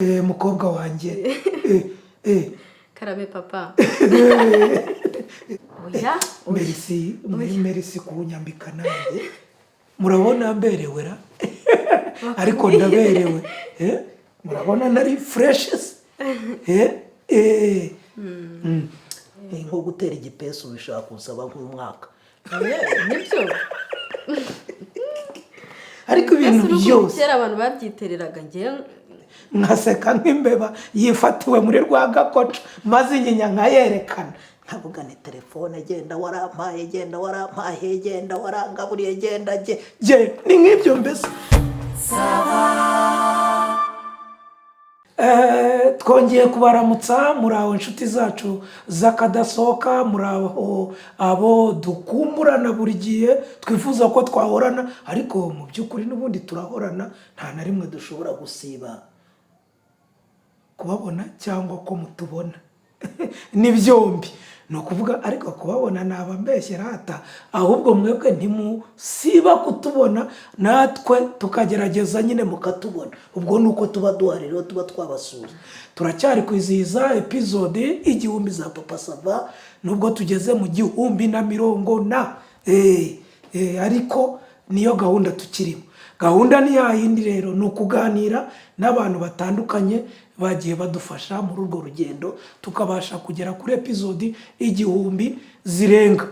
Mukobwa wanjye. Karame, papa. Oya, oya. Merci, merci kunyambika. Nanjye murabona mberewe ra, ariko ndaberewe. Murabona nari fresh. Nko gutera igipesu bishobora kunsaba nk'umwaka. Nibyo. Ariko ibintu Mbese urukundo byose kera abantu babyitereraga, njyewe nkaseka nk'imbeba yifatiwe muri rwa gakoco, maze inyinya nkayerekana, nkavuga ni telefone, genda warampaye, genda warampaye, genda warangaburiye, genda ge ge, ni nk'ibyo mbese. Twongeye kubaramutsa. Muri aho inshuti zacu z'akadasohoka, muri aho abo dukumburana buri gihe, twifuza ko twahorana, ariko mu by'ukuri n'ubundi turahorana, nta na rimwe dushobora gusiba kubabona cyangwa ko mutubona, ni byombi. Ni ukuvuga ariko kubabona naba mbeshyera hata, ahubwo mwebwe ntimusiba kutubona, natwe tukagerageza nyine mukatubona. Ubwo ni uko tuba duhari rero, tuba twabasuye. Turacyari kwizihiza episode 1000 za Papa Sava, nubwo tugeze mu gihumbi na mirongo na ariko niyo gahunda tukirimo. Gahunda ni yayindi rero, ni ukuganira n'abantu batandukanye bagiye badufasha muri urwo rugendo, tukabasha kugera kuri episode 1000 zirenga.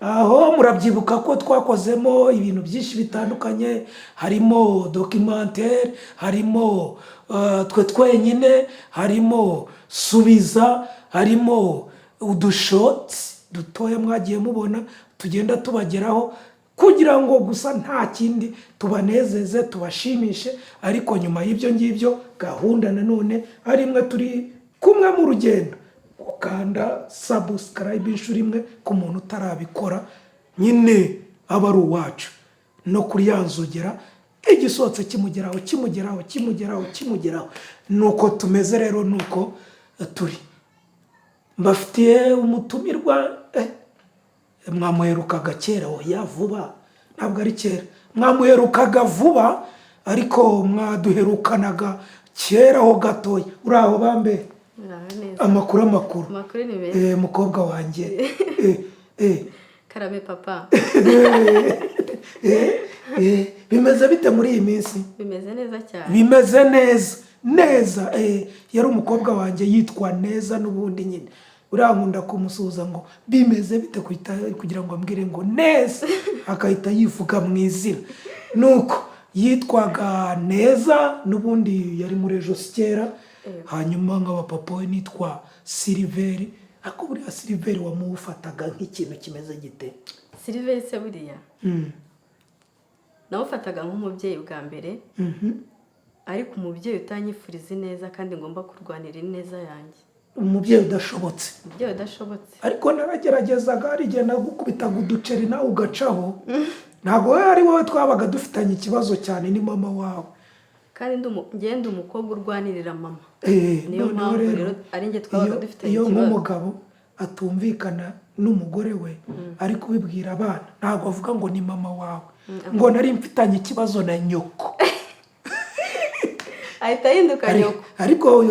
Aho murabyibuka ko twakozemo ibintu byinshi bitandukanye, harimo documentaire, harimo twe twenyine, harimo subiza, harimo udushoti dutoya mwagiye mubona tugenda tubageraho kugira ngo gusa nta kindi, tubanezeze, tubashimishe. Ariko nyuma y'ibyo ngibyo, gahunda nanone ari imwe, turi kumwe mu rugendo, ukanda subscribe inshuro imwe ku muntu utarabikora nyine, aba ari uwacu, no kuri ya nzogera, igisohotse kimugeraho, kimugeraho, kimugeraho, kimugeraho. Nuko tumeze rero, nuko turi. Mbafitiye umutumirwa. Mwamuherukaga kera? Oya, vuba, ntabwo ari kera mwamuherukaga, vuba, ariko mwaduherukanaga kera ho gatoya. Uri aho bambe? Muraho neza. Amakuru, amakuru? Amakuru ni meza. Mukobwa wanjye. Karame, papa. Bimeze bite muri iyi minsi? Bimeze neza cyane. Bimeze neza neza. Yari umukobwa wanjye, yitwa Neza n'ubundi nyine. Uriya nkunda kumusuhuza ngo bimeze bite, kugira ngo ambwire ngo neza, agahita yivuga mu izina. Nuko yitwaga Neza n'ubundi, yari muri ejo si kera. Hanyuma nk'aba papa we nitwa Siliveri. Ariko buriya Siliveri wamufataga nk'ikintu kimeze gite? Siliveri se buriya nawufataga nk'umubyeyi bwa mbere, ariko umubyeyi utanyifuriza ineza kandi ngomba kurwanira ineza yanjye. Umubyeyi udashobotse. Umubyeyi udashobotse. Ariko narageragezaga, hari igihe nagukubitaga uduceri nawe ugacaho. Ntabwo wowe ari wowe twabaga dufitanye ikibazo cyane, ni mama wawe. Kandi ngenda umukobwa urwanirira mama. Niyo Noneho mpamvu rero rero ari njye twabaga dufitanye iyo ikibazo. nk'umugabo atumvikana n'umugore we, ari kubibwira abana, ntabwo avuga ngo ni mama wawe, ngo nari mfitanye ikibazo na nyoko. Ahita ahinduka nyoko. Ariko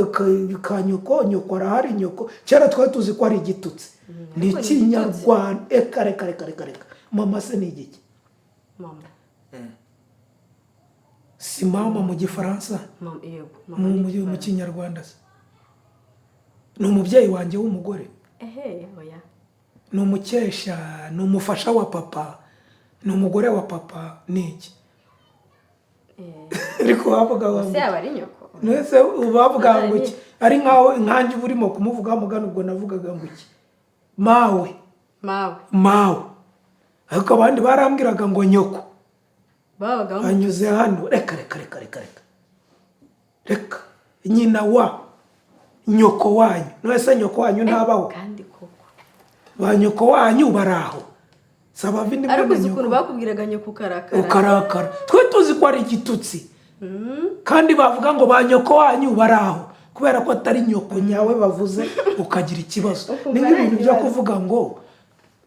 ka nyoko, nyoko arahari. Nyoko kera twari tuzi ko ari igitutsi, ni Ariko ni ikinyarwanda. Eka, reka, reka, reka, reka. Mama se ni igiki? Mama. Si mama mu Gifaransa? Mama, yego, mama ni mu igifaransa. Kinyarwanda se ni umubyeyi wanjye w'umugore? Ehe, oya. Ni umukesha, ni umufasha wa papa, ni umugore wa papa, ni iki? Ariko bavuga ngo Se yaba ari nyoko? Mbese bavuga ngo iki? Ari nkaho nkanjye uba urimo kumuvuga mugana, ubwo navugaga ngo iki? Mawe. Mawe. Mawe. Ariko abandi barambwiraga ngo nyoko. Babaga Anyuze hano. Reka, reka, reka, reka, reka, reka. Nyina wa nyoko wanyu. None se nyoko wanyu ntabaho? Kandi koko. Ba nyoko wanyu bari aho, saba vindi. Ariko uzi ukuntu bakubwiraga nyoko ukarakara? Ukarakara. Twe tuzi ko ari igitutsi, kandi bavuga ngo ba nyoko wanyu bari aho, kubera ko atari nyoko nyawe bavuze, ukagira ikibazo. Ukumva Ni ari nk'ibintu byo ikibazo. kuvuga ngo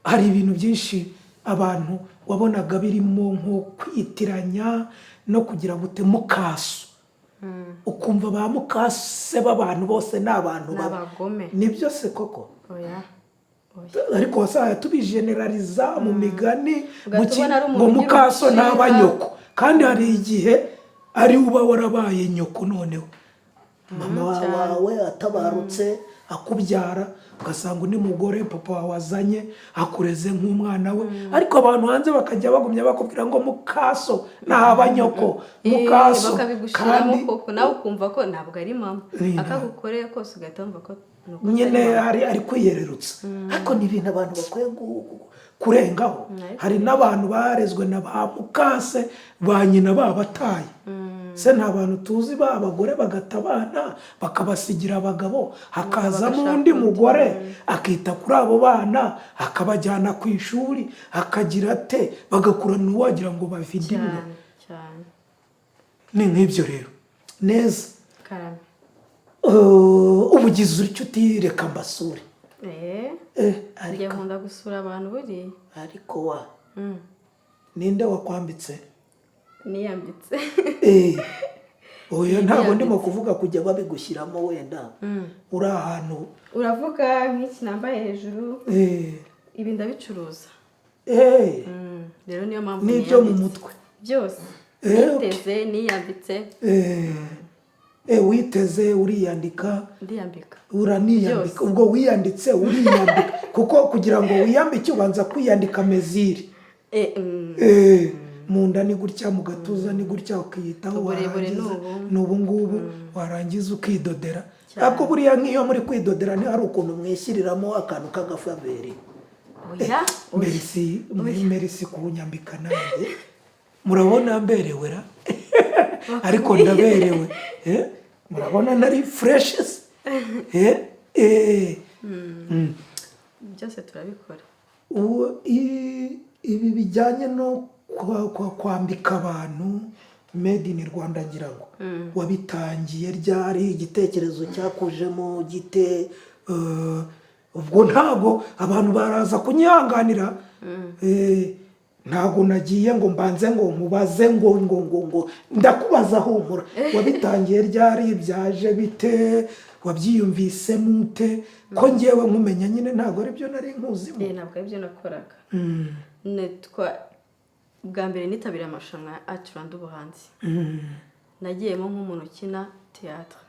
hari ibintu byinshi abantu wabonaga birimo nko kwitiranya no kugira gute mukaso. Ukumva ba mukase b'abantu bose ni abantu Ni babi. abagome. Nibyo se koko? Oya, oya. Ariko wasanga tubigeneraliza mu migani Ugahita mu ki- ubona ari umuntu ngo ugira mukaso umushinga. ntaba nyoko, kandi hari igihe ari uba warabaye nyoko, noneho mama Cyane. wawe atabarutse akubyara, ugasanga undi mugore papa wawe azanye akureze nk'umwana we, ariko abantu hanze bakajya bagumya bakubwira ngo mukaso ntaba nyoko, mukaso. Bakabigushiramo. Kandi Koko nawe ukumva ko ntabwo ari mama. Akagukoreye kose ugahita wumva ko ni uko atari nyine mama. ari kwiyererutsa, ariko ni ibintu abantu bakwiye kurengaho. Ariko Hari n'abantu barezwe na ba mukase, ba nyina babataye. Se nta bantu tuzi ba abagore bagata abana bakabasigira abagabo, hakazamo Bagashaka undi undi. mugore akita kuri abo bana, akabajyana ku ishuri, akagira ate, bagakurana wagira ngo bafite imwe. Cyane cyane. Ni nk'ibyo rero neza. Karame. Ubugize utyo uti reka mbasure. Njye Ariko nkunda gusura abantu buriya. Ariko wa ninde wakwambitse? Niyambitse. Oya, ntabwo ndimo kuvuga kujya babigushyiramo, wenda uri ahantu. Uravuga nk'iki nambaye hejuru? Ibi ndabicuruza. Rero niyo mpamvu N'ibyo mu niyambitse. mutwe? Byose. Niteze, niyambitse. Witeze, uriyandika? Ndiyambika. Uraniyambika? Byose. Ubwo wiyanditse, uriyambika, kuko kugira ngo wiyambike ubanza kwiyandika mesure. Mu nda ni gutya, mu gatuza ni gutya, ukiyitaho. Uburebure ni Warangiza ubu. ni ubu ngubu, warangiza ukidodera. Cyane. Ariko buriya nk'iyo muri kwidodera ni hari ukuntu mwishyiriramo akantu k'agafaveur? Oya, oya. Merci, merci kunyambika. Nanjye murabona mberewe ra? Ariko ndaberewe. Murabona nari fresh? Byose turabikora. Ibi bijyanye no kwambika abantu made in Rwanda, ngira ngo wabitangiye ryari? Igitekerezo cyakujemo gite? Ubwo ntabwo abantu baraza kunyihanganira. Ntabwo nagiye ngo mbanze ngo nkubaze ngo ndakubaza. Humura. Wabitangiye ryari? Byaje bite? Wabyiyumvisemo ute? Ko ngewe nkumenya nyine ntabwo aribyo nari nkuzimo. Ntabwo aribyo nakoraga. Nitwa bwa mbere nitabiriye amarushanwa ya Art Rwanda ubuhanzi. Nagiyemo nk'umuntu ukina théâtre,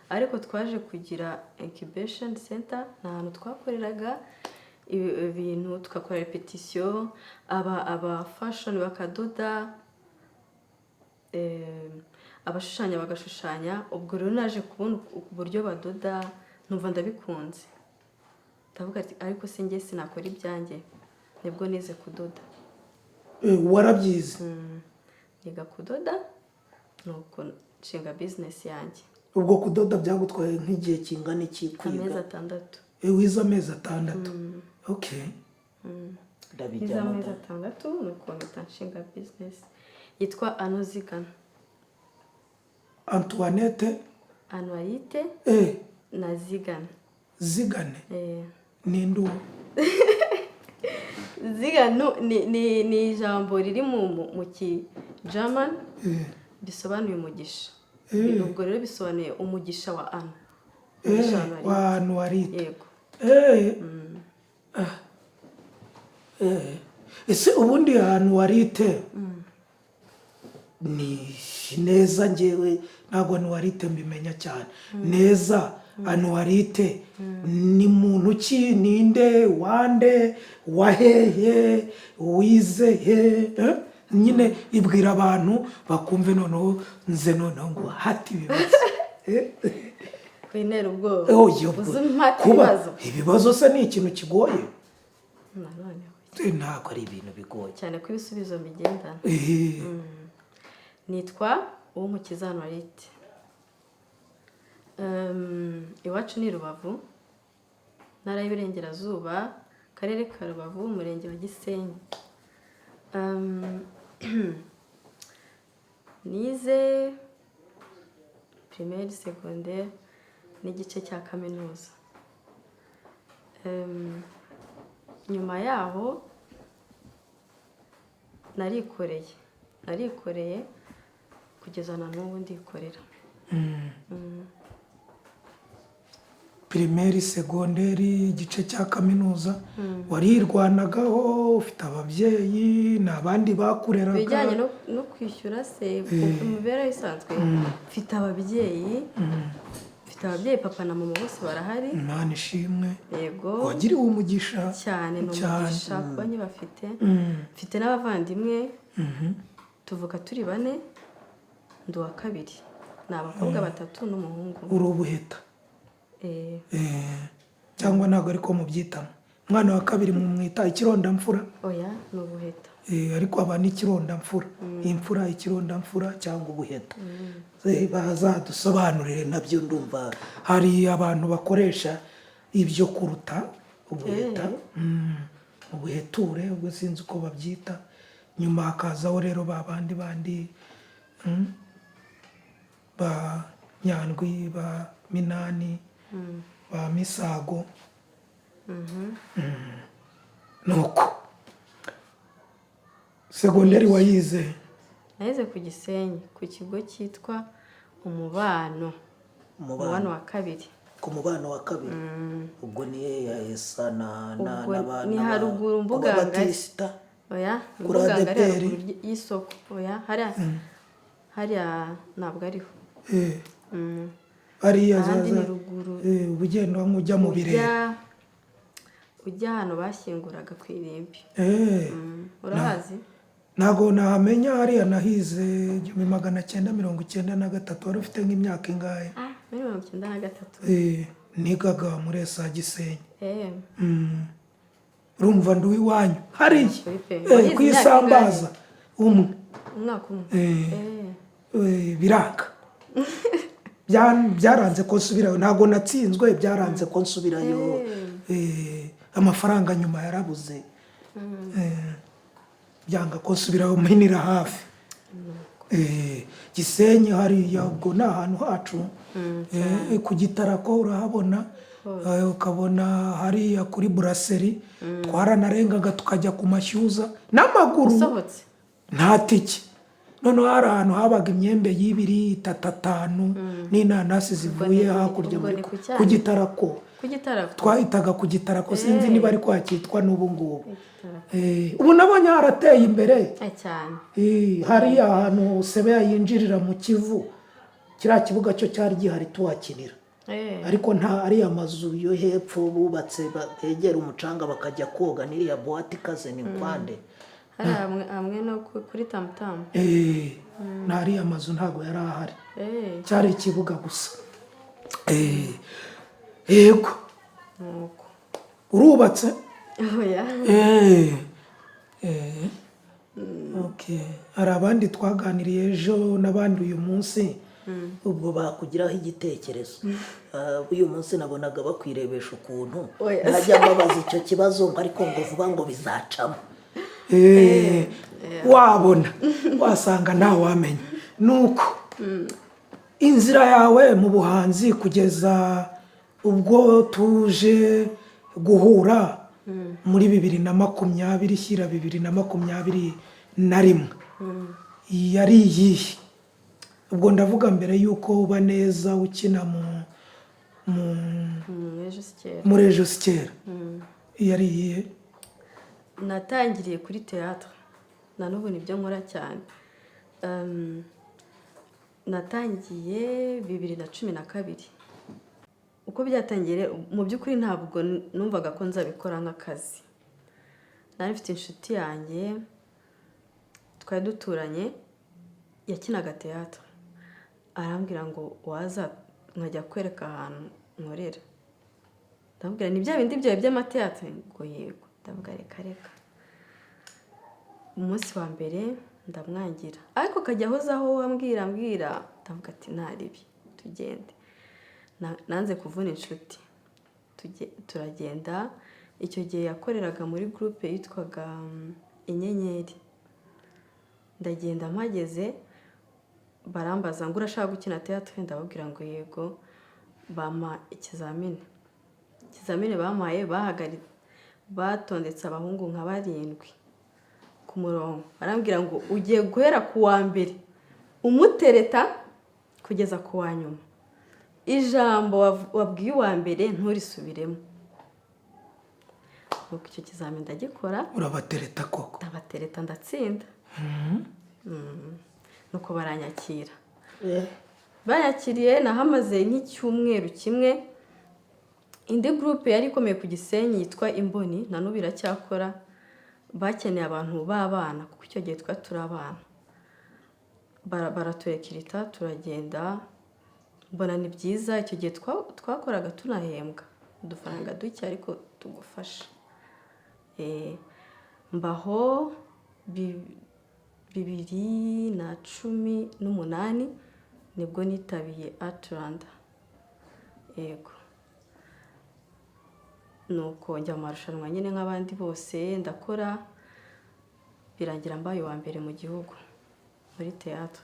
ariko twaje kugira incubation center, ni ahantu twakoreraga ibintu, tugakora répétition, aba fashion bakadoda, abashushanya bagashushanya. Ubwo rero naje kubona uburyo badoda, numva ndabikunze, ndavuga ati ariko se njye sinakora ibyanjye? Nibwo nize kudoda. Warabyize? Niga kudoda, nuko nshinga business yanjye. Ubwo kudoda byagutwaye nk'igihe kingana iki Amezi kwiga? 6. Wize amezi 6, okay. Nize Ndabijyamo. amezi Da. 6, nuko mpita nshinga business yitwa Anozigana. Antoinette? Anuarite na Zigana. Zigane? Ninde uwo? Zigana ni ijambo riri mu ki German bisobanuye umugisha. Ubwo rero bisobanuye umugisha wa Anu. Umugisha wa Anuarite. Wa Anuarite? Yego. Ah. Ese ubundi Anuarite ni neza? Ngewe ntabwo Anuarite mbimenya cyane neza. Anuarite ni muntu ki? Ninde wande wahehe wize he? Nyine ibwira abantu bakumve, noneho nze noneho ngo hati ibibazo. Wintera ubwoba. Oh, yo, Uzi umpata kuba ibibazo. Ibibazo se ni ikintu kigoye? Nanone Ntabwo ari ibintu bigoye. cyane ko ibisubizo bigendana. Nitwa Uwumukiza Anuarite. Iwacu ni Rubavu, Ntara y'Iburengerazuba, Akarere ka Rubavu, Umurenge wa Gisenyi. Nize primaire, secondaire n'igice cya kaminuza. Nyuma yaho narikoreye, narikoreye kugeza na n'ubu ndikorera. Primaire, secondaire, igice cya kaminuza, warirwanagaho? Ufite ababyeyi? Ni abandi bakureraga? Ibijyanye no kwishyura se, ku mibereho isanzwe, mfite ababyeyi, mfite ababyeyi, papa na mama bose barahari. Imana ishimwe. Yego. Wagiriwe umugisha. Cyane, ni Cyane. umugisha kuba nyibafite. Mfite n'abavandimwe, tuvuka turi bane, ndi uwa kabiri, ni abakobwa batatu n'umuhungu. Uri ubuheta? Eh. Cyangwa ntabwo ariko mubyitamo? Umwana wa kabiri mumwita ikirondamfura? Oya, ni ubuheta. Ariko aba n'ikirondamfura, imfura, ikirondamfura cyangwa ubuheta. Bazadusobanurire nabyo, ndumva hari abantu bakoresha ibyo kuruta ubuheta. Ubuheture, ubwo sinzi uko babyita. Nyuma hakazaho rero ba bandi bandi, ba Nyandwi, ba Minani, ba Misago. Nuko secondaire wayize? Nageze ku Gisenyi, ku kigo cyitwa Umubano. Umubano. Umubano wa kabiri. Ku Mubano wa kabiri, ubwo ni esa na Ubwo ni haruguru, ku Mbugangari. Babatisita? Oya. Kuri Mbugangari. ADEPR. Haruguru y'isoko. Oya, hariya, hariya ntabwo ariho. Hariya Ahandi zaza ni ruguru. Uba ugenda nk'ujya mu birere. Ujya ahantu bashyinguraga ku irimbi. Urahazi? Ntabwo nahamenya. Hariya nahize 1993. Wari ufite nk'imyaka ingahe? Ah, muri 93? Nigaga muri ESA Gisenyi. Urumva ndi uw'iwanyu hariya. Kuri pe. Eh, Wahize ku imyaka isambaza umwe. Umwaka umwe? Eh. Biranga. Byaranze ko nsubirayo. Ntabwo natsinzwe, byaranze ko nsubirayo. Amafaranga nyuma yarabuze. Byanga ko nsubirayo, mpinira hafi. Gisenyi hariya ubwo ni ahantu hacu. Ku Gitarako urahabona. Ukabona hariya kuri brasserie, twaranarengaga tukajya ku mashyuza n'amaguru. Usohotse? Nta tike. Noneho hari ahantu habaga imyembe y'ibiri, itatu, atanu n'inanasi zivuye hakurya Ubwo muri ni ku Cyanika. ku Gitarako. Ku Gitarako. Twahitaga ku Gitarako, sinzi niba ariko hakitwa n'ubu ngubu. Gitarako. Ubu nabonye harateye imbere. Cyane. Hariya ahantu Sebeya yinjirira mu Kivu, kiriya kibuga cyo cyari gihari tuhakinira. Ariko nta ariya mazu yo hepfo bubatse begera umucanga bakajya koga, n'iriya boîte ikaze ni kwande. Hari hamwe no kuri Tamutamu. N'ariya mazu ntabwo yari ahari. Cyari ikibuga gusa. Yego. Nuko. Urubatse? Oya. Okay. Hari abandi twaganiriye ejo n'abandi uyu munsi. Ubwo bakugiraho igitekerezo. Ah, uyu munsi nabonaga bakwirebesha ukuntu. Oya. Najya mbabaza icyo kibazo ngo ariko ngo vuba ngo bizacamo. Wabona wasanga ntawamenya. Nuko inzira yawe mu buhanzi kugeza ubwo tuje guhura muri 2020 shyira 2021 yari iyihe? Ubwo ndavuga mbere y'uko uba neza ukina mu Ejo si kera. Muri Ejo si kera, yari iyihe? Natangiriye kuri théâtre, na n'ubu nibyo nkora cyane. Natangiye 2012. Uko byatangiye rero, mu by'ukuri ntabwo numvaga ko nzabikora nk'akazi. Nari mfite inshuti yanjye twari duturanye yakinaga théâtre, arambwira ngo waza nkajya kwereka ahantu nkorera. Ndamubwira: "Ni bya bindi byawe by'ama théâtre?" Ngo yego. Ndavuga: "Reka reka." Umunsi wa mbere ndamwangira, ariko akajya ahozaho ambwira ambwira. Ndavuga ati: "Ntaribi, tugende." Nanze kuvuna inshuti. Turagenda. Icyo gihe yakoreraga muri groupe yitwaga Inyenyeri. Ndagenda, mpageze barambaza ngo: "Urashaka gukina théâtre?" Ndababwira ngo yego. Bampa ikizamini. Ikizamini bampaye, batondetse abahungu nka barindwi ku murongo, barambwira ngo: "Ugiye guhera ku wa mbere umutereta." Kugeza ku wa nyuma. Ijambo wabwiye uwa mbere nturisubiremo. Nuko icyo kizamini ndagikora. Urabatereta koko? Ndabatereta, ndatsinda. Nuko baranyakira. Bayakiriye, nahamaze nk'icyumweru kimwe. Indi groupe yari ikomeye ku Gisenyi yitwa Imboni, na n'ubu iracyakora, bakeneye abantu b'abana, kuko icyo gihe twari turi abana. Baraturekirita turagenda, mbona ni byiza. Icyo gihe twakoraga tunahembwa udufaranga duke, ariko tugufasha. Mbaho 2018 nibwo nitabiye Art Rwanda. Yego, nuko njya mu marushanwa nyine nk'abandi bose, ndakora, birangira mbaye uwa mbere mu gihugu muri théâtre.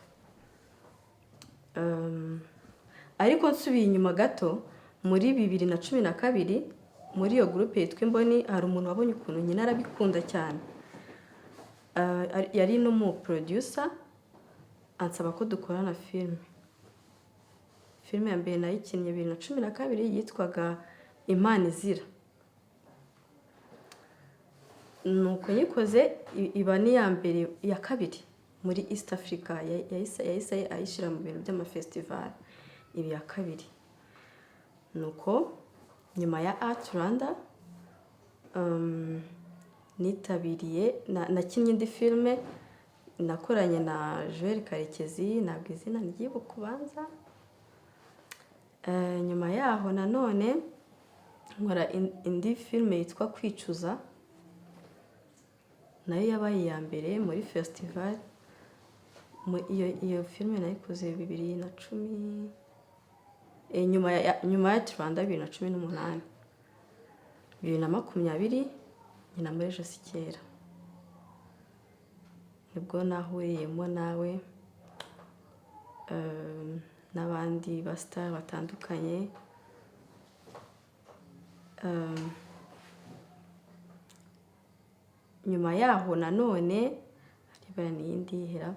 Ariko nsubiye inyuma gato, muri 2012, muri iyo groupe yitwa Imboni, hari umuntu wabonye ukuntu nyina arabikunda cyane. Yari n'umuproducer, ansaba ko dukorana filime. Filime ya mbere nayikinnye 2012, yitwaga Imana Izira. Nuko nyikoze, iba n'iya mbere, iya kabiri muri East Africa. Yahise ayishyira mu bintu by'amafestival, iba iya kabiri. Nuko nyuma ya Art Rwanda, nitabiriye nakinnye indi filime nakoranye na Joel Karekezi, ntabwo izina ryibuka ubanza. Nyuma yaho nanone nkora indi filime yitwa Kwicuza, nayo yabaye iya mbere muri festival. Iyo filime nayikoze 2010, nyuma ya Rwanda, 2018. 2020 nkina muri Ejo Si Kera, nibwo nahuriyemo nawe, n'abandi basitari batandukanye. Nyuma yaho nanone hari n'iyindi hera,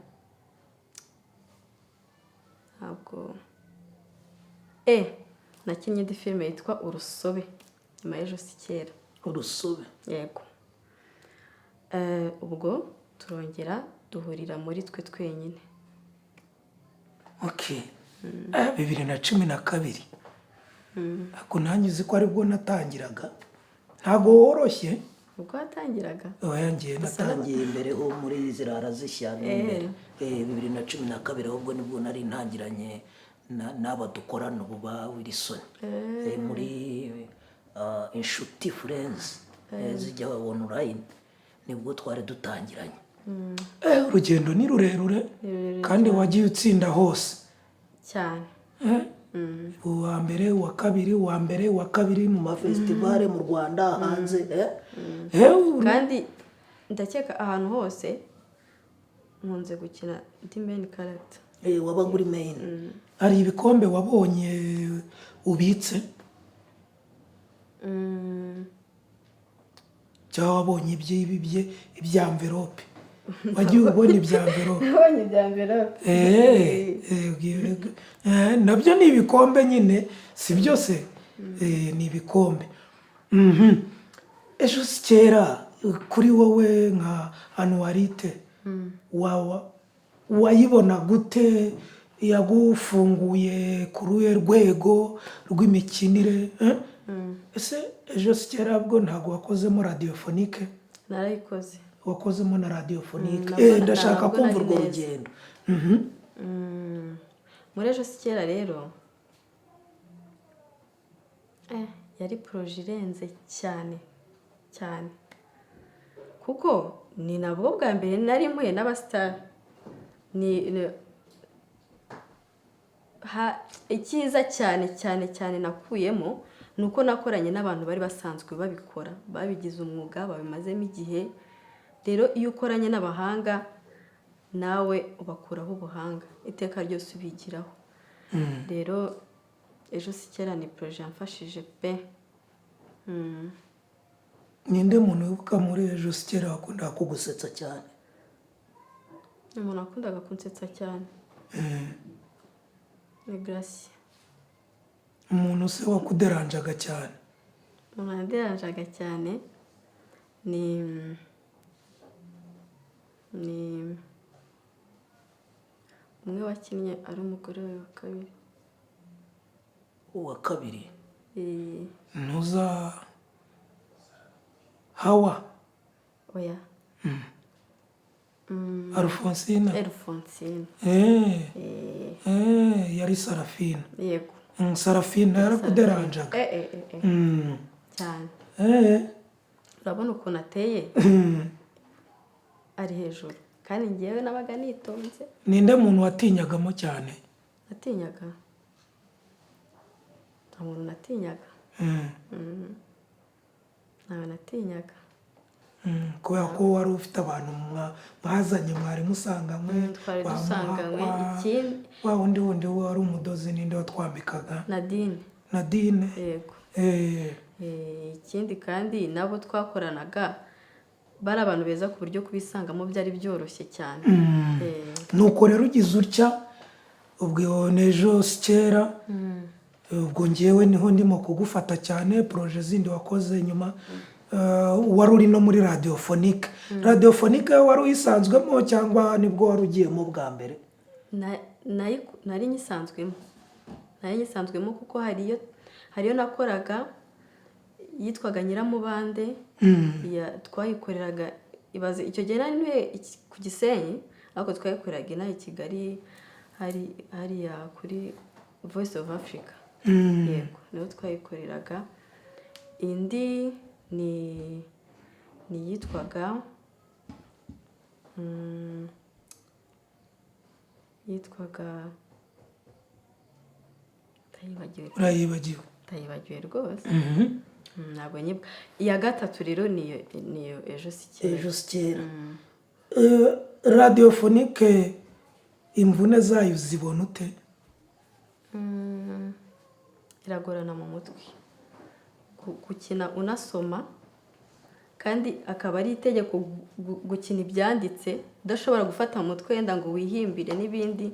ntabwo nakinnye indi filime yitwa Urusobe nyuma y'Ejo Si Kera. Urusobe. Yego. Ubwo turongera duhurira muri Twe Twenyine. Okay, 2012, ariko nanjye uzi ko aribwo natangiraga, ntabwo woroshye. Ubwo watangiraga? Oya, ngiye natangiye. Natangiye imbere ho muri Zirara Zishya imbere. 2012 ahubwo nibwo nari ntangiranye n'aba dukorana ubu ba Wilson. Muri Inshuti Friends, zijya online, nibwo twari dutangiranye. Urugendo ni rurerure. Ni rurerure. Kandi wagiye utsinda hose. Cyane. Uwa mbere, uwa kabiri, uwa mbere, uwa kabiri mu mafestival mu Rwanda, hanze. Kandi ndakeka ahantu hose nkunze gukina ndi main character. Wabaga uri main. Hari ibikombe wabonye ubitse cyangwa wabonye iby'ibye, ibya enveloppe? Wagiye ubona ibya enveloppe? Nabonye ibya enveloppe. Nabyo ni ibikombe nyine, si byose? Ni ibikombe. Ejo Si Kera kuri wowe nka Anuwarite, waba wayibona gute? Yagufunguye ku ruhe rwego rw'imikinire, eh? Ese Ejo Si Kera bwo ntabwo wakozemo radiophonique? Narayikoze. Wakozemo na radiophonique. Ndashaka nabwo kumva nari urwo neza. rugendo. Muri Ejo Si Kera rero, yari projet irenze cyane cyane, kuko ni nabwo bwa mbere nari mpuye n'abasitari. Icyiza cyane cyane cyane nakuyemo ni uko nakoranye n'abantu bari basanzwe babikora, babigize umwuga, babimazemo igihe. Rero iyo ukoranye n'abahanga, nawe ubakuraho ubuhanga, iteka ryose ubigiraho. Rero Ejo Si Kera ni projet yamfashije pe. Ninde muntu wibuka muri Ejo Si Kera wakundaga kugusetsa cyane? Umuntu wakundaga kunsetsa cyane. Ni Gracia. Umuntu se wakuderanjaga cyane? Umuntu wanderanjaga cyane ni umwe wakinnye ari umugore we wa kabiri. Uwa kabiri? Eh. Ntuza Hawa? Oya. Alphonsine? Alphonsine. Eh, Eh, yari Sarafina. Yego. Sarafina yarakuderanjaga? Eh, eh, eh, eh. Cyane. Urabona ukuntu ateye, ari hejuru, kandi ngewe nabaga nitonze. Ninde muntu watinyagamo cyane? Natinyaga? Nta muntu natinyaga. Ntawe natinyaga. Kubera ko wari ufite abantu mwazanye, mwari musanganywe. Twari Ba dusanganywe. Muhakwa, Ikindi wa wundi wari umudozi, ninde watwambikaga? Nadine. Nadine. Yego. Eh. Ikindi kandi nabo twakoranaga bari abantu beza, ku buryo kubisangamo byari byoroshye cyane. Nuko rero ugize utya, ubwo n'ejo si kera, ubwo ngewe niho ndimo kugufata cyane. Projet zindi wakoze nyuma, wari uri no muri Radiophonique. Radiophonique wari uyisanzwemo cyangwa nibwo wari ugiyemo bwa mbere? Nari nyisanzwemo kuko hariyo nakoraga yitwaga Nyiramubande. Twayikoreraga, ibaze, icyo gihe nari ntuye ku Gisenyi, ariko twayikoreraga inaha i Kigali, hari hariya kuri Voice of Africa. Yego, niho twayikoreraga. Indi ni iyitwaga yitwaga, ndayibagiwe. Urayibagiwe? Ndayibagiwe rwose. Ntabwo nyibuka. Iya gatatu rero niyo Ejo si kera. Ejo si kera. Radiophonique imvune zayo zibona ute? Iragorana mu mutwe. Gukina unasoma, kandi akaba ari itegeko gukina ibyanditse, udashobora gufata mu mutwe wenda ngo wihimbire n'ibindi,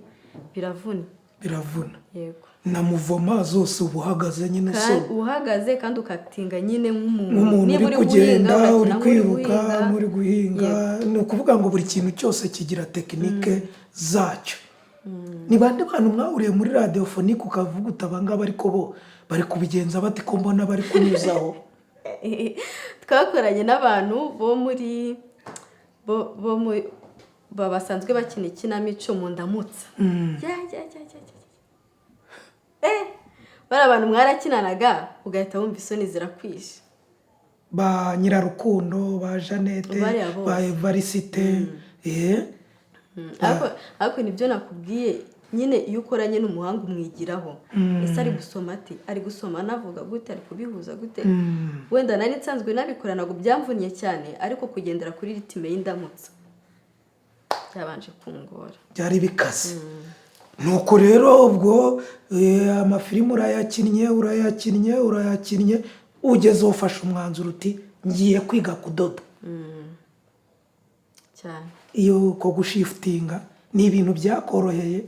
biravuna. Biravuna. Yego. Na mouvement zose uba uhagaze nyine Kandi usoma. uhagaze, kandi ukatinga nyine nk'umuntu. Nk'umuntu Niba uri uri kugenda, guhinga, uri ugakina nk'uri kwiruka, guhinga. nk'uri guhinga. Ni ukuvuga ngo buri kintu cyose kigira technique zacyo. Ni bande bantu mwahuriye muri Radiophonique ukavuga uti: "Aba ngaba ariko bo bari kubigenza bati ko mbona bari kunyuzaho"? Twakoranye n'abantu bo muri bo bo mu basanzwe bakina ikinamico mu Ndamutsa. Ya, ya, ya, ya, ya, ya. Bari abantu mwarakinanaga ugahita wumva isoni zirakwishe. Ba Nyirarukundo, ba Jeannette? Bariya bose. Ba Evarisite, eh. Ariko nibyo nakubwiye nyine, iyo ukoranye n'umuhanga umwigiraho. Ese ari gusoma ate? Ari gusoma anavuga gute? Ari kubihuza gute? Wenda nari nsanzwe nabikora, ntabwo byamvunnye cyane, ariko kugendera kuri rythme y'Indamutsa byabanje kungora. Byari bikaze. Nuko rero ubwo amafilimu urayakinnye, urayakinnye, urayakinnye, ugeze ufashe umwanzuro uti: "Ngiye kwiga kudoda." Cyane. Iyo uko gushifutinga ni ibintu byakoroheye?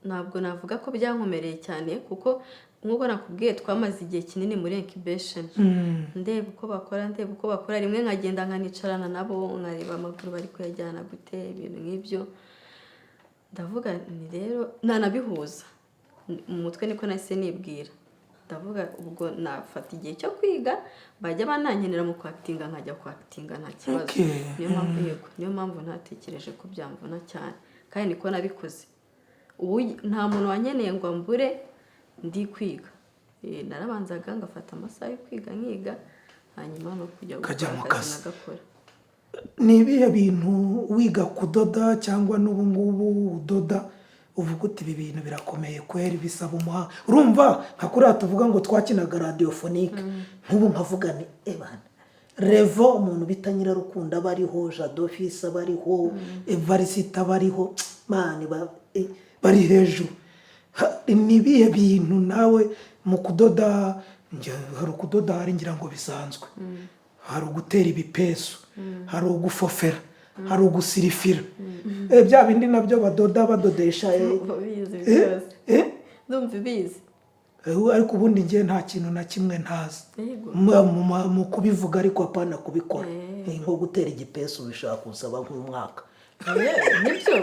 Ntabwo navuga ko byankomereye cyane, kuko nk'uko nakubwiye, twamaze igihe kinini muri incubation, ndeba uko bakora, ndeba uko bakora. Rimwe nkagenda nkanicarana nabo, nkareba amaguru bari kuyajyana gute, ibintu nk'ibyo. Ndavuga ni rero nanabihuza mu mutwe, niko nahise nibwira. Ndavuga ubwo nafata igihe cyo kwiga, bajya banankenera mu kwakitinga nkajya kwakitinga, nta kibazo. Niyo mpamvu, yego, niyo mpamvu ntatekereje ko byamvuna cyane, kandi niko nabikoze. Ubu nta muntu wankeneye ngo ambure ndi kwiga. Narabanzaga ngafata amasaha yo kwiga, nkiga, hanyuma no kujya Ukajya gukora mu akazi kazi. nagakora. Ni ibihe bintu wiga kudoda, cyangwa n'ubu ngubu udoda, uvuga uti: "Ibi bintu birakomeye kweri, bisaba umuhanga"? Urumva nka kuriya tuvuga ngo twakinaga Radiophonique, Nk'ubu nkavuga ni ebana revo, umuntu bita Nyirarukundo aba ariho, Jado Fisi aba ariho, Evarisita aba ariho, mani bari hejuru. Ni ibihe bintu nawe mu kudoda? Hari ukudoda, hari ngira ngo bisanzwe, hari ugutera ibipesu, hari ugufofera. Hari ugusirifira. Bya bindi nabyo badoda, badodesha. Ubizi byose. Ndumva ibizi. Ariko ubundi njye nta kintu na kimwe ntazi. Mu kubivuga, ariko apana kubikora. Nko gutera igipesu bishobora kunsaba nk'umwaka. Nibyo.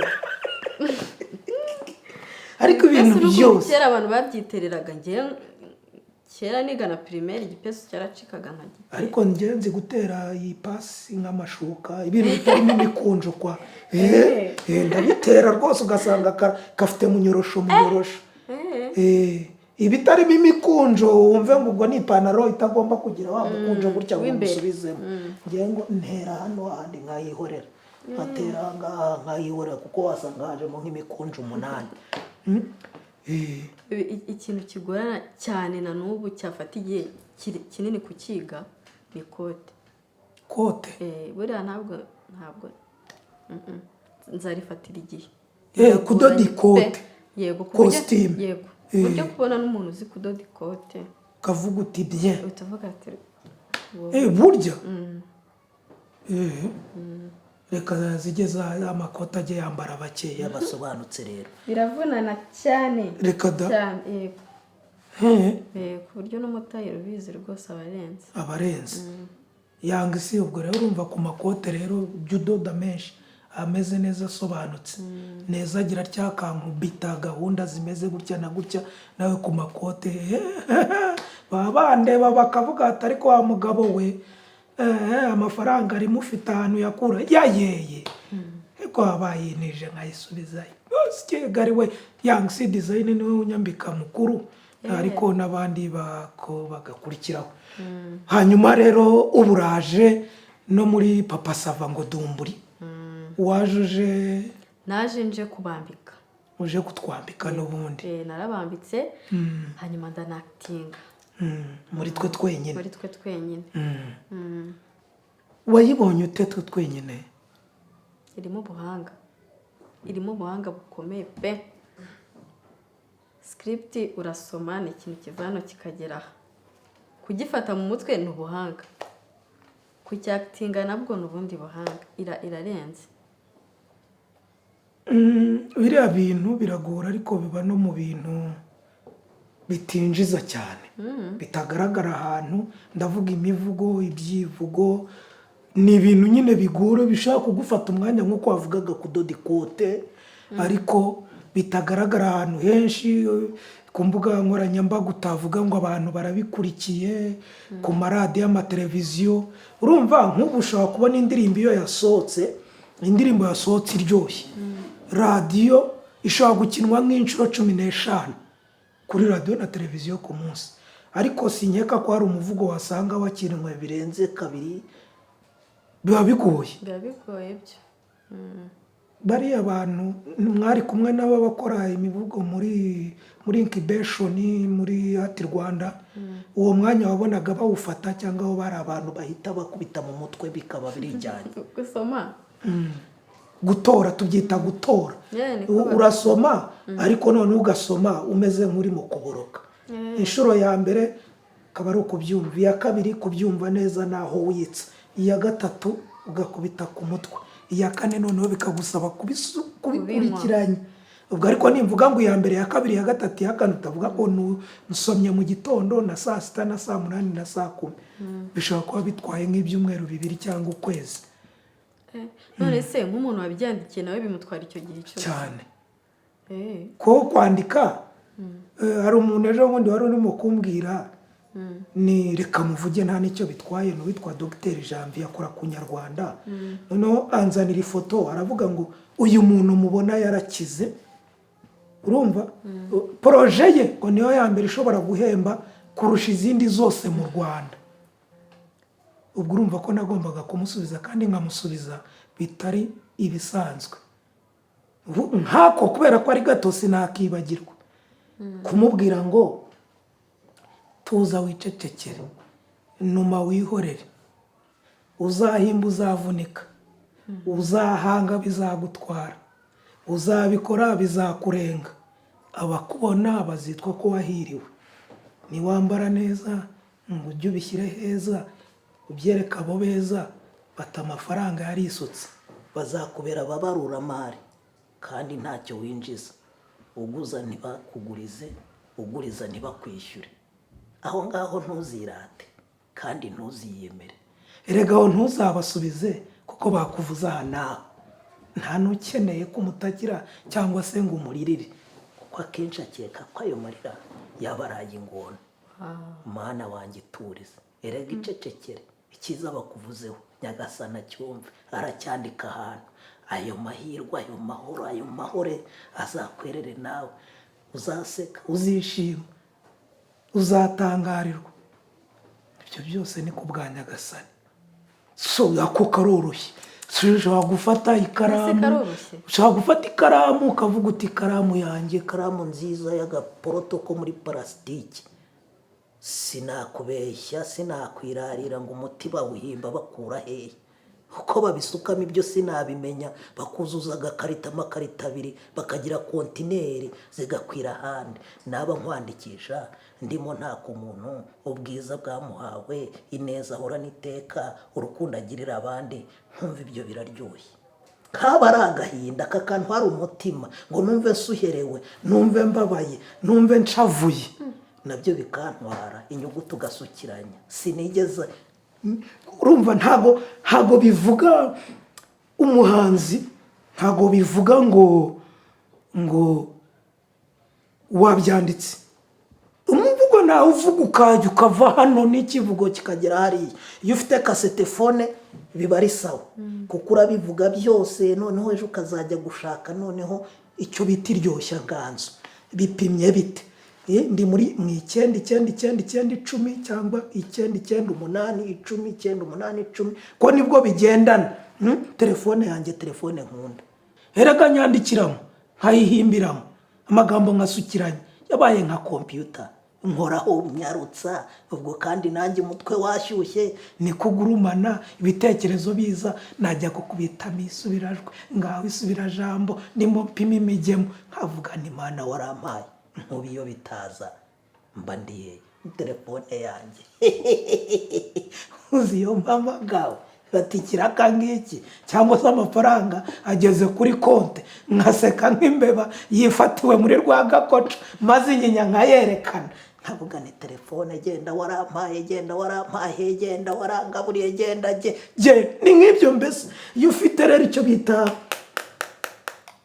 Ariko ibintu Igipesu n'ukuntu byose kera abantu babyitereraga. Njyewe kera niga na primaire, igipesu cyaracikaga nkagitera. Ariko njye nzi gutera iyi pasi nk'amashuka, ibintu bitarimo imikunjo kwa. Ndabitera rwose, ugasanga gafite munyorosho munyorosho. Ibitarimo imikunjo, wumve ngo ubwo ni ipantaro itagomba kugira wa mukunjo gutya ngo w'imbere. Musubizemo. Ngewe ngo ntera hano, ahandi nkayihorera, nkatera aha ngaha nkayihorera, kuko wasanga hajemo nk'imikunjo umunani. Ikintu kigorana cyane na n'ubu cyafata igihe kinini kukiga ni ikote. Kote? Buriya ntabwo nzarifatira igihe. Kudoda Biragoranye ikote. pe. Yego, ku buryo- Costume. Yego, ku buryo kubona n'umuntu uzi kudoda ikote ukavuga uti bien. Uhita uvuga ati wowe. Burya reka zijye za amakoti ajye yambara bakeya. Basobanutse rero. Biravunana cyane. Reka da. Cyane, yego. Ku buryo n'umutayeri ubizi rwose aba arenze. Abarenze yanga isi. Ubwo rero urumva ku makote rero jya udoda menshi ameze neza, asobanutse neza, agira atya kankubita gahunda zimeze gutya na gutya. Nawe ku makote baba bandeba bakavuga ati: "Ariko wa mugabo we, amafaranga arimo, ufite ahantu yakura yayeye?" Ariko baba bayinije nkayisubizayo. Kigali we, Young C Design niwe unyambika mukuru, ariko n'abandi bako bagakurikiraho. Hanyuma rero ubu uraje no muri Papa Sava ngo dumburi, waje uje? Naje nje kubambika. Uje kutwambika n'ubundi. Narabambitse, hanyuma ndanakitinga. Muri Twe Twenyine. Muri Twe Twenyine. Wayibonye ute Twe Twenyine? Irimo ubuhanga, irimo ubuhanga bukomeye pe. Script urasoma, ni ikintu kiva hano kikagera aha. Kugifata mu mutwe ni ubuhanga, kucyakitinga nabwo ni ubundi buhanga. Irarenze. Biriya bintu biragora, ariko biba no mu bintu bitinjiza cyane, bitagaragara ahantu. Ndavuga imivugo, ibyivugo, ni ibintu nyine bigora, bishobora kugufata umwanya nk'uko wavugaga kudoda ikote, ariko bitagaragara ahantu henshi ku mbuga nkoranyambaga, utavuga ngo abantu barabikurikiye ku maradiyo, amateleviziyo. Urumva nk'ubu ushobora kubona indirimbo iyo yasohotse, indirimbo yasohotse iryoshye, radiyo ishobora gukinwa nk'inshuro 15 kuri radiyo na televiziyo ku munsi, ariko sinkeka ko hari umuvugo wasanga wakinwe birenze kabiri. Biba bigoye. Biba bigoye byo. Bariya bantu mwari kumwe nabo bakora imivugo muri incubation, muri Art Rwanda, uwo mwanya wabonaga bawufata cyangwa aho bari abantu bahita bakubita mu mutwe bikaba birijyanye? Gusoma. Gutora, tubyita gutora. Yeah, niko Urasoma, ariko noneho ugasoma umeze nk'urimo kuboroka. Inshuro ya mbere akaba ari ukubyumva, iya kabiri kubyumva neza naho witsa, iya gatatu ugakubita ku mutwe, iya kane noneho bikagusaba kubikurikiranya. Ubwo ariko nimvuga ngo iya mbere, iya kabiri, iya gatatu, iya kane, utavuga ngo nsomye mu gitondo na saa sita na saa munani na saa kumi, bishobora kuba bitwaye nk'ibyumweru 2 cyangwa ukwezi. None se nk'umuntu wabyandikiye nawe bimutwara icyo gihe cyose? Cyane. Ko kwandika, hari umuntu ejo bundi wari urimo kumbwira, ni reka muvuge nta n'icyo bitwaye, ni uwitwa Dogiteri Janvier, akora ku Nyarwanda. Noneho anzanira ifoto, aravuga ngo uyu muntu mubona yarakize. Urumva projet ye ngo niyo ya mbere ishobora guhemba kurusha izindi zose mu Rwanda. Ubwo urumva ko nagombaga kumusubiza, kandi nkamusubiza bitari ibisanzwe. Nk'ako kubera ko ari gato sinakibagirwa kumubwira ngo: "Tuza wicecekere, numa wihorere, uzahimba uzavunika, uzahanga bizagutwara, uzabikora bizakurenga, abakubona bazitwa ko wahiriwe. Niwambara neza ngo ujye ubishyire heza, ubyereke abo beza, bata amafaranga yarisutse." Bazakubera ababaruramari kandi ntacyo winjiza. Uguza ntibakugurize, uguriza ntibakwishyure. Aho ngaho ntuzirate kandi ntuziyemere. Erega aho ntuzabasubize, kuko bakuvuza aha n'aha. Nta n'ukeneye ko umutakira cyangwa se ngo umuririre. Kuko akenshi akeka ko ayo marira yaba ari ay'ingona. Mana wanjye, iturize, erega icecekere. Icyiza bakuvuzeho, Nyagasana cyumve, aracyandika ahantu. Ayo mahirwe, ayo mahoro, ayo mahore azakwerere nawe. Uzaseka, uzishima, uzatangarirwa. Ibyo byose ni ku bwa Nyagasani. So ako karoroshye. So, ushobora gufata ikaramu, Karoroshye? ushobora gufata ikaramu ukavuga uti: "Ikaramu yanjye, ikaramu nziza y'agaporoto ko muri parasitiki." Sinakubeshya, sinakwirarira ngo umuti bawuhimba bakura hehe, uko babisukamo ibyo sinabimenya. Bakuzuza agakarito, amakarito abiri, bakagira kontineri zigakwira ahandi. Naba nkwandikisha ndimo ntaka umuntu ubwiza bwamuhawe, ineza ahorana iteka, urukundo agirira abandi, nkumva ibyo biraryoshye. Kaba ari agahinda kakantwara umutima ngo numve nsuherewe, numve mbabaye, numve nshavuye, nabyo bikantwara inyuguti ugasukiranya. Sinigeze Urumva, ntago bivuga umuhanzi, ntago bivuga ngo wabyanditse. Umuvugo nawe uvuga ukajya ukava hano n'ikivugo kikagera hariya. Iyo ufite kasetefone biba ari sawa, kuko urabivuga byose, noneho ejo ukazajya gushaka noneho icyo bita iryoshyanganzo. Bipimye bite? Ndi muri mu 9 9 9 9 10 cyangwa 9 9 8 10 9 8 10, ko nibwo bigendana. Telefone yanjye, telefone nkunda, Erega nyandikiramo, nkayihimbiramo amagambo, nkasukiranya, yabaye nka kompiyuta. Nkoraho nyarutsa ubwo, kandi nanjye umutwe washyushye. Ni kugurumana ibitekerezo biza, najya kukubitamo isubirajwi, ngaho isubirajambo, ndimo mpima imigemo, nkavuga ni Imana warampaye. Nkubu iyo bitaza mba ndiye? Telefone yanjye, uzi iyo mpamagawe bati ikiraka ngiki, cyangwa se amafaranga ageze kuri konti, nkaseka nk'imbeba yifatiwe muri rwagakoco, maze inyinya nkayerekana. Nkavuga ni telefone, genda warampaye, genda warampaye, genda warangaburiye, genda ge. Ge ni nk'ibyo mbese. Iyo ufite rero icyo bita,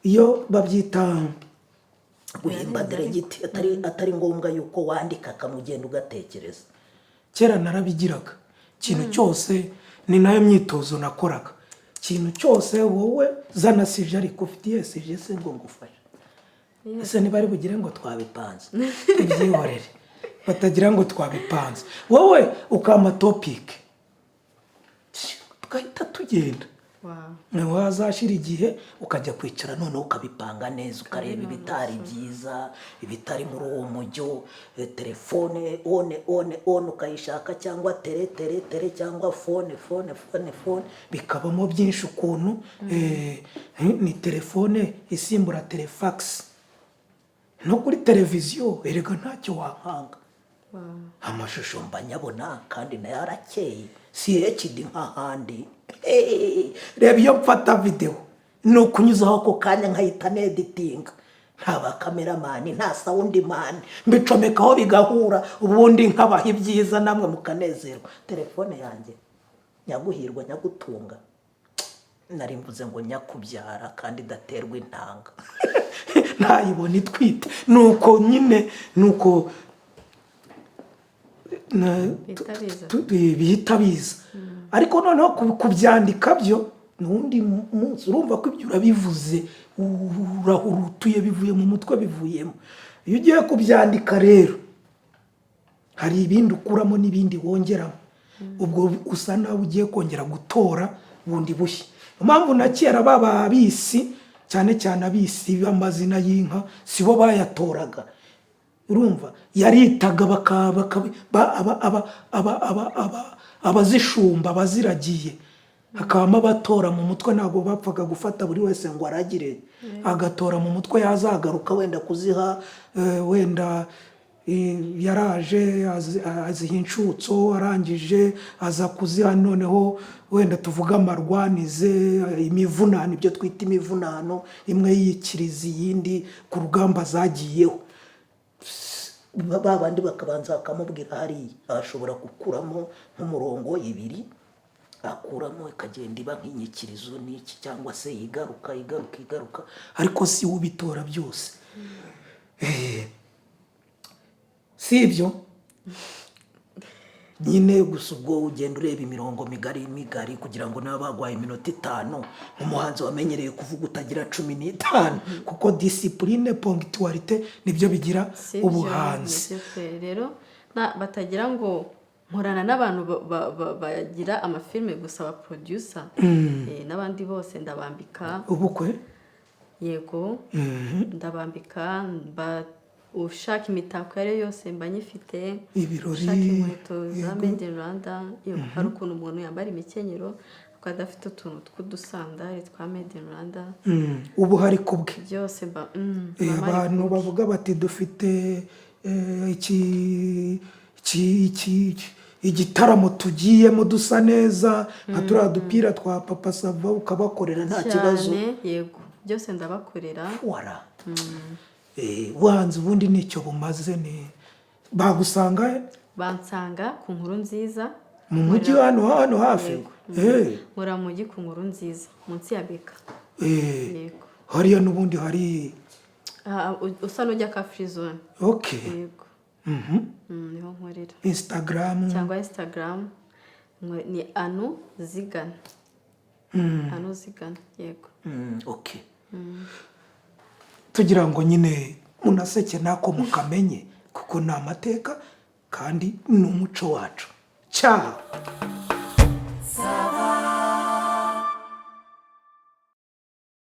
iyo babyita Guhimba diregiti, atari ngombwa yuko wandika, akamugenda ugatekereza. Kera narabigiraga. Ikintu cyose, ni nayo myitozo nakoraga. Ikintu cyose, wowe zana sujet, ariko ufite iyihe sujet se ngo ngufashe? Ese niba ari bugire ngo Twabipanze. Tubyihorere, batagira ngo twabipanze. Wowe ukampa topic, tugahita tugenda. Wazashira igihe ukajya kwicara noneho ukabipanga neza, ukareba ibitari byiza, ibitari muri uwo mujyo. Telefone one one one ukayishaka, cyangwa tele tele tele, cyangwa phone phone phone phone. Bikabamo byinshi ukuntu. Ni telefone isimbura telefagisi. No kuri televiziyo erega ntacyo wankanga. Amashusho mba nyabona kandi nayo arakeye, si HD nk'ahandi. Reba, iyo mfata videwo ni ukunyuzaho ako kanya nkahita neditinga. Nta ba cameraman, nta sound man, mbicomekaho bigahura, ubundi nkabaha ibyiza namwe mukanezerwa. Telefone yanjye, nyaguhirwa, nyagutunga, nari mvuze ngo nyakubyara kandi idaterwa intanga. Ntayibona itwite. Nuko nyine nuko Bihita biza. Bihita biza. Ariko noneho kubyandika byo ni undi munsi. Urumva ko ibyo urabivuze, urahurutuye, bivuye mu mutwe, bivuyemo. Iyo ugiye kubyandika rero, hari ibindi ukuramo n'ibindi wongeramo. Ubwo usa nawe ugiye kongera gutora bundi bushya. Impamvu na kera baba abisi, cyane cyane abisi b'amazina y'inka, si bo bayatoraga. Urumva, yaritaga abazishumba, abaziragiye, hakabamo abatora mu mutwe. Ntabwo bapfaga gufata buri wese ngo aragire, agatora mu mutwe, yazagaruka wenda kuziha, wenda Yaraje aziha inshutso, arangije aza kuziha. Noneho wenda tuvuge amarwanize, imivunano, ibyo twita imivunano, imwe yikiriza iyindi ku rugamba zagiyeho. Ba bandi bakabanza bakamubwira hariya ashobora gukuramo nk'umurongo ibiri, akuramo ikagenda iba nk'inyikirizo n'iki, cyangwa se igaruka, igaruka, igaruka. Ariko si we ubitora byose. Si ibyo Nyine gusa ubwo ugenda ureba imirongo migari migari kugira ngo niba baguhaye iminota 5, nk'umuhanzi wamenyereye kuvuga utagira 15. Kuko discipline, ponctualité nibyo bigira Si byo, ubuhanzi. Nibyo pe. Rero batagira ngo nkorana n'abantu bagira amafilime gusa, ba producer, n'abandi bose ndabambika. Ubukwe? Yego, ndabambika. Ushaka imitako iyo ari yo yose mba nyifite. Ibirori. Ushaka inkweto za made in Rwanda. Yego, hari ukuntu umuntu yambara imikenyero ariko adafite utuntu tw'udusandari twa made in Rwanda. Ubu hari ku bwe. Byose mba mba mpari. Abantu bavuga bati dufite iki igitaramo tugiyemo dusa neza nka turiya dupira twa Papa Sava, ukabakorera nta kibazo? Cyane, yego, byose ndabakorera. Wara. Ubuhanzi ubundi nicyo bumaze. Ni bagusanga he? Bansanga ku Nkuru Nziza. Mu mujyi hano hafi? Yego. Nkora mu mujyi ku Nkuru Nziza, munsi ya BK. Yego. Hariya n'ubundi hari Ah, usa n'ujya ka free zone. Yego. Niho nkorera. Instagram? Cyangwa Instagram ni Anu Zigana, Anu Zigana, yego. Okay. Tugira ngo nyine munaseke nako mukamenye, kuko ni amateka kandi ni umuco wacu. Cyaha.